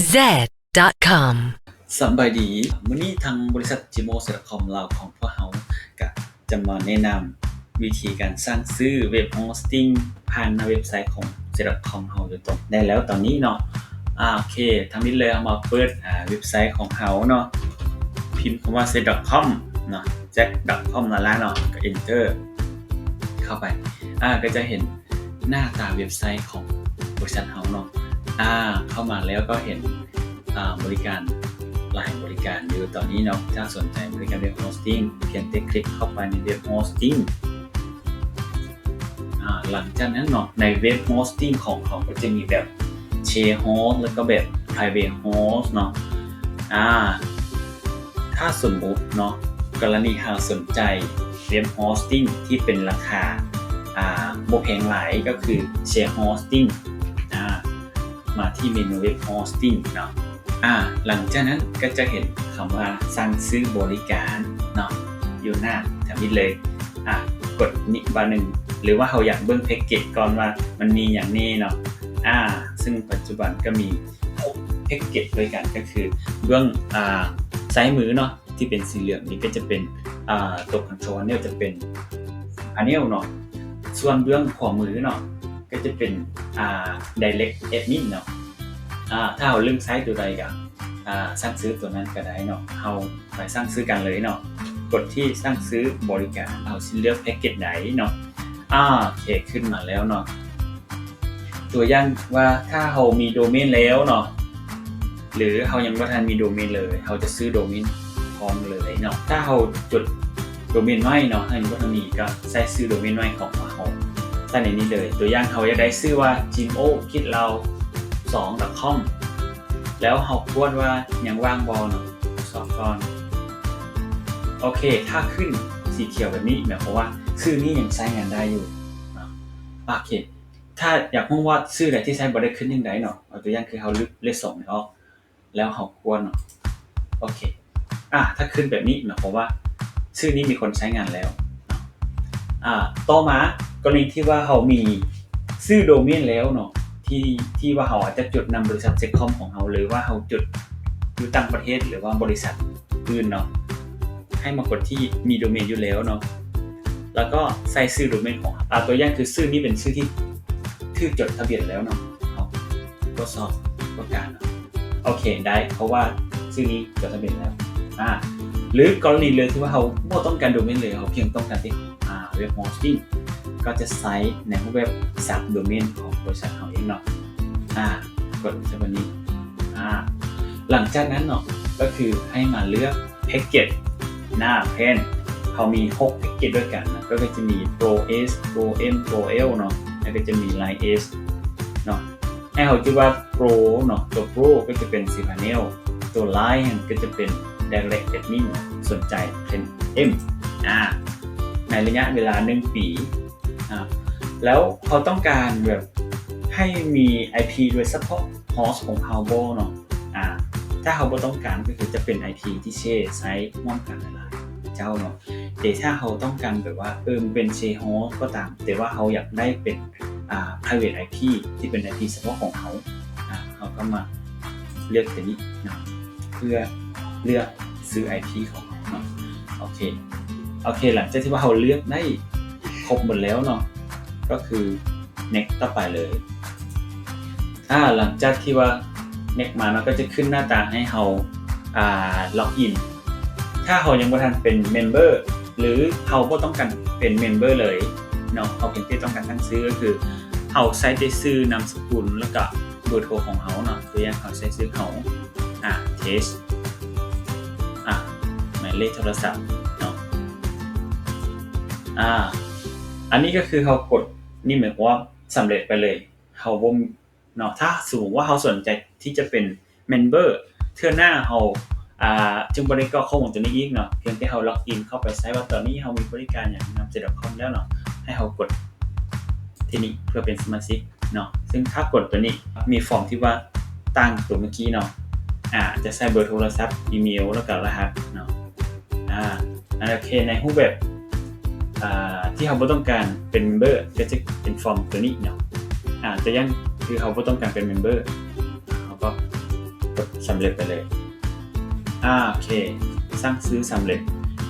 Z dot com ສະບາຍດີ ມື້ນີ້ທາງບໍລິສັດ Gmo ເສດດອດຄອມ ລາວຂອງພວກເຮົາກະຈະມາແນະນຳວິທີການສ້າງຊື່ເວັບໂຮສຕິ້ງຜ່ານໜ້າເວັບໄຊຂອງເສດດອດຄອມເຮົາໂດຍຕົງໄດ້ແລ້ວຕອນນີ້ເນາະ. ອາ ໂອເຄ ທຳອິດເລີຍ ເຮົາມາເປີດ ອາ ເວັບໄຊຂອງເຮົາເນາະ ພິມຄຳວ່າ ເສດດອດຄອມ ເນາະ Z dot com ລະລະເນາະ ກໍ Enter ເຂົ້າໄປ ອາ ກໍຈະເຫັນ ໜ້າຕາເວັບໄຊຂອງບໍລິສັດເຮົາເນາະ. ອາ ເຂົ້າມາແລ້ວກໍເຫັນ ອາ ບໍລິການຫຼາຍບໍລິການຢູ່ຕອນນີ້ເນາະ. ຖ້າສົນໃຈບໍລິການເວັບໂຮສຕິ້ງ ພຽງແຕ່ຄລິກເຂົ້າໄປໃນເວັບໂຮສຕິ້ງ. ອາ ຫຼັງຈາກນັ້ນເນາະ ໃນເວັບໂຮສຕິ້ງຂອງເຮົາກໍຈະມີແບບ Share Host ແລ້ວກໍແບບ Private Host ເນາະ. ອາ ຖ້າສົມມຸດເນາະ ກໍລະນີຫາກສົນໃຈເວັບໂຮສຕິ້ງທີ່ເປັນລາຄາ ອາ ບໍ່ແພງຫຼາຍ ກໍຄື Share Hosting ອາ ມາທີ່ເມນູເວັບໂຮສຕິ້ງເນາະ. ອາ ຫຼັງຈາກນັ້ນກໍຈະເຫັນຄຳວ່າສ້າງຊື່ບໍລິການເນາະ ຢູ່ໜ້າທຳອິດເລີຍ. ອາ ກົດນີ້ບາດໜຶ່ງ ຫຼືວ່າເຮົາຢາກເບິ່ງແພັກເກັດກ່ອນວ່າມັນມີຫຍັງແນ່ເນາະ. ອາ ຊຶ່ງປັດຈຸບັນກໍມີຫົກແພັກເກັດດ້ວຍກັນ ກໍຄືເບື້ອງ ອາ ຊ້າຍມືເນາະ ທີ່ເປັນສີເຫຼືອງນີ້ກໍຈະເປັນ ອາ ຕົວ Control Panel ຈະເປັນ Panel ເນາະ. ສ່ວນເບື້ອງຂວາມືເນາະ ກໍຈະເປັນ ອາ Direct Admin ເນາະ. ອາ ຖ້າເຮົາລຶ້ງໃຊ້ຕົວໃດກໍ ອາ ສ້າງຊື່ຕົວນັ້ນກໍໄດ້ເນາະ. ເຮົາໄປສ້າງຊື່ກັນເລີຍເນາະ. ກົດທີ່ສ້າງຊື່ບໍລິການ ເຮົາຊິເລືອກແພັກເກັດໃດເນາະ. ອາ ໂອເຄ ຂຶ້ນມາແລ້ວເນາະ. ຕົວຢ່າງວ່າຖ້າເຮົາມີໂດເມນແລ້ວເນາະ ຫຼືເຮົາຍັງບໍ່ທັນມີໂດເມນເລີຍ ເຮົາຈະຊື້ໂດເມນພ້ອມເລີຍເນາະ. ຖ້າເຮົາຈົດໂດເມນໄວ້ເນາະ ເຮົາຍັງບໍ່ທັນມີ ກໍໃສ່ຊື່ໂດເມນໄວ້ຂອງເຮົາ ໃສ່ໃນນີ້ເລີຍ. ຕົວຢ່າງເຮົາຢາກໄດ້ຊື່ວ່າ Gmo ຂີດລາວ ສອງ ດອດ ຄອມ ແລ້ວເຮົາກວດວ່າຍັງວ່າງບໍ່ເນາະ ຊອກກ່ອນ. ໂອເຄ ຖ້າຂຶ້ນສີຂຽວແບບນີ້ ໝາຍຄວາມວ່າຊື່ນີ້ຍັງໃຊ້ງານໄດ້ຢູ່ເນາະ. ໂອເຄ ຖ້າຢາກຮູ້ວ່າຊື່ໃດທີ່ໃຊ້ບໍ່ໄດ້ ຂຶ້ນຈັ່ງໃດເນາະ. ເອົາຕົວຢ່າງຄືເຮົາລຶບເລກສອງນີ້ອອກ ແລ້ວເຮົາກວດເນາະ. ໂອເຄ ອາ ຖ້າຂຶ້ນແບບນີ້ ໝາຍຄວາມວ່າຊື່ນີ້ມີຄົນໃຊ້ງານແລ້ວເນາະ. ອາ ຕໍ່ມາກໍລະນີທີ່ວ່າເຮົາມີຊື່ໂດເມນແລ້ວເນາະ ທີ່ ທີ່ວ່າເຮົາອາດຈະຈົດນຳບໍລິສັດເຊັກຄອມຂອງເຮົາ ຫຼືວ່າເຮົາຈົດຢູ່ຕ່າງປະເທດ ຫຼືວ່າບໍລິສັດອື່ນເນາະ. ໃຫ້ມາກົດທີ່ມີໂດເມນຢູ່ແລ້ວເນາະ ແລ້ວກໍໃສ່ຊື່ໂດເມນຂອງເຮົາ. ອາ ຕົວຢ່າງຄືຊື່ນີ້ເປັນຊື່ທີ່ຖືກຈົດທະບຽນແລ້ວເນາະ. ເຮົາກວດສອບກວດກາເນາະ. ໂອເຄ ໄດ້ ເພາະວ່າຊື່ນີ້ຈົດທະບຽນແລ້ວ. ອາ ຫຼືກໍລະນີເລີຍທີ່ວ່າເຮົາບໍ່ຕ້ອງການໂດເມນເລີຍ ເຮົາພຽງຕ້ອງການທີ່ ອາ ເວັບໂຮສຕິ້ງ ກໍຈະໃຊ້ໃນຮູບແບບ Sub Domain ຂອງບໍລິສັດເຮົາເອງເນາະ. ອາ ກົດໃສ່ບາດນີ້. ອາ ຫຼັງຈາກນັ້ນເນາະ ກໍຄືໃຫ້ມາເລືອກ ແພັກເກັດ ໜ້າແຜ່ນ ເຮົາມີຫົກແພັກເກັດດ້ວຍກັນນະ ກໍຄືຈະມີ Pro S Pro M Pro L ເນາະ ແລ້ວກໍຈະມີ Line S ເນາະ. ໃຫ້ເຮົາຈື່ວ່າ Pro ເນາະ ຕົວ Pro ກໍຈະເປັນ Cpanel ຕົວ Line ຫັ້ນກໍຈະເປັນ Direct Admin ສົນໃຈເປັນ M ອາ ໃນໄລຍະເວລາໜຶ່ງປີ. ອາ ແລ້ວເຮົາຕ້ອງການແບບໃຫ້ມີ IP ໂດຍສະເພາະ Host ຂອງເຮົາບໍ່ເນາະ. ອາ ຖ້າເຮົາບໍ່ຕ້ອງການ ກໍຄືຈະເປັນ IP ທີ່ Share ໃຊ້ຮ່ວມກັນຫຼາຍໆເຈົ້າເນາະ. ແຕ່ຖ້າເຮົາຕ້ອງການແບບວ່າ ເອີ ມັນເປັນ Share Host ກໍຕາມ ແຕ່ວ່າເຮົາຢາກໄດ້ເປັນ ອາ Private IP ທີ່ເປັນ IP ສະເພາະຂອງເຮົາ ອາ ເຮົາກໍມາເລືອກຕົວນີ້ເນາະ ເພື່ອເລືອກຊື້ IP ຂອງເຮົາເນາະ. ໂອເຄ ໂອເຄ ຫຼັງຈາກທີ່ວ່າເຮົາເລືອກໄດ້ຄົບໝົດແລ້ວເນາະ ກໍຄື Next ຕໍ່ໄປເລີຍ. ອາ ຫຼັງຈາກທີ່ວ່າ Next ມາເນາະ ກໍຈະຂຶ້ນໜ້າຕາໃຫ້ເຮົາ ອາ log in. ຖ້າເຮົາຍັງບໍ່ທັນເປັນ member ຫຼືເຮົາບໍ່ຕ້ອງການເປັນ member ເລີຍເນາະ ເຮົາພຽງແຕ່ຕ້ອງການຕັ້ງຊື່ ກໍຄືເຮົາໃສ່ແຕ່ຊື່ ນາມສະກຸນ ແລ້ວກະເບີໂທຂອງເຮົາເນາະ. ຕົວຢ່າງເຮົາໃສ່ຊື່ເຮົາ ອາ Test ອາ ໝາຍເລກໂທລະສັບເນາະ. ອາ ອັນນີ້ກໍຄືເຮົາກົດ ນີ້ໝາຍຄວາມວ່າສຳເລັດໄປເລີຍ. ເຮົາບໍ່ ເນາະ ຖ້າສົມມຸດວ່າເຮົາສົນໃຈທີ່ຈະເປັນ member ເທື່ອໜ້າເຮົາ ອາ ຈຶ່ງບໍ່ໄດ້ກອກຂໍ້ມູນຕົວນີ້ອີກເນາະ ພຽງແຕ່ເຮົາ log in ເຂົ້າໄປໃຊ້ວ່າຕອນນີ້ເຮົາມີບໍລິການຫຍັງນຳ ເສດດອດຄອມ ແລ້ວເນາະ ໃຫ້ເຮົາກົດທີ່ນີ້ເພື່ອເປັນສະມາຊິກເນາະ. ຊຶ່ງຖ້າກົດຕົວນີ້ ມີຟອມທີ່ວ່າຕັ້ງຕົວເມື່ອກີ້ເນາະ ອາ ຈະໃສ່ເບີໂທລະສັບ ອີເມວ ແລ້ວກະລະຫັດເນາະ. ອາ ອັນ ໂອເຄ ໃນຮູບແບບ ອາ ທີ່ເຮົາບໍ່ຕ້ອງການເປັນ member ກໍຈະເປັນຟອມຕົວນີ້ເນາະ. ອາ ຕົວຢ່າງຄືເຮົາບໍ່ຕ້ອງການເປັນ member ເຮົາກໍ ສຳເລັດໄປເລີຍ. ອາ ໂອເຄ ສັ່ງຊື້ສຳເລັດ.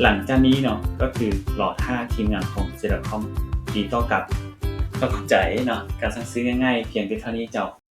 ຫຼັງຈາກນີ້ເນາະ ກໍຄືລໍຖ້າທີມງານຂອງ Telecom ຕິດຕໍ່ກັບ. ກໍຂອບໃຈເນາະ. ການສັ່ງຊື້ງ່າຍໆ ພຽງແຕ່ເທົ່ານີ້ເຈົ້າ.